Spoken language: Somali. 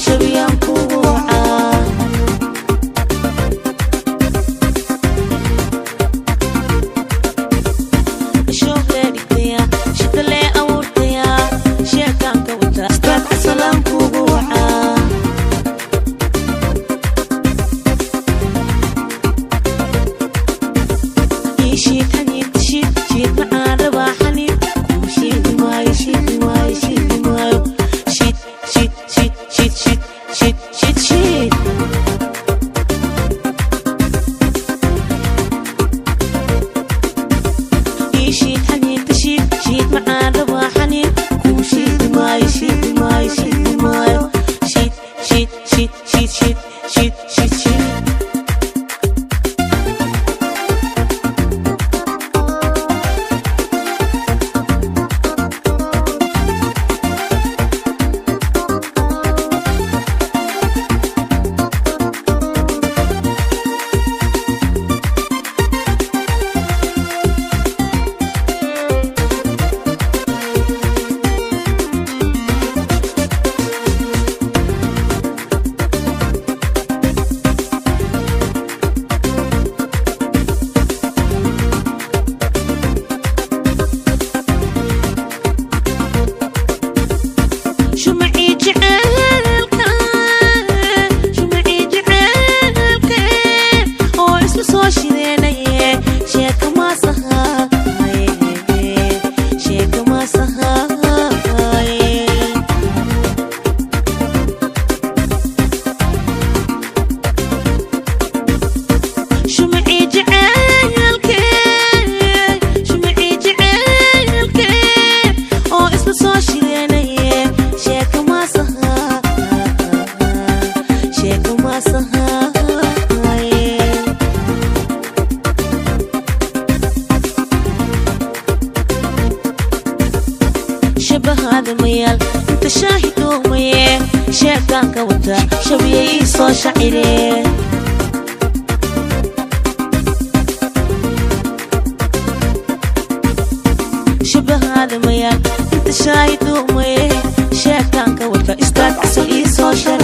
Shabiyaan kugu wacaa. Shooqlee dhigtaya, shitalee abuurtaya, sheekaanka wata, istaad casalaan kugu wacaa. Shiid xaniid, shiid shiid macaan rabaa xaniid kuu shiidi maayo, shiidi maayo, shiidi maayo. Shiid shiid shiid shiid shiid shiid shiid shiid. Ii shiid xaniid, shiid shiid macaan rabaa xaniid kuu shiidi maayo, shiidi maayo, shiidi maayo. Shiid shiid shiid shiid shiid shiid shiid shiid. Shumacii jaceylka, shumacii jaceylka oo isla soo shideenaye, sheeka maasahaye, sheeka maasahaye. Shumacii jaceylka, shumacii jaceylka oo isla soo shideenaye, sheeka maasaha, sheeka maasahaye. Shabahaada mayaal inta shaahidoomaye, sheekaanka wata, shabiya ii soo shacire. Shabahaada mayaal inta shaahiduumaye, sheekaanka wata, istaad casal ii soo shar.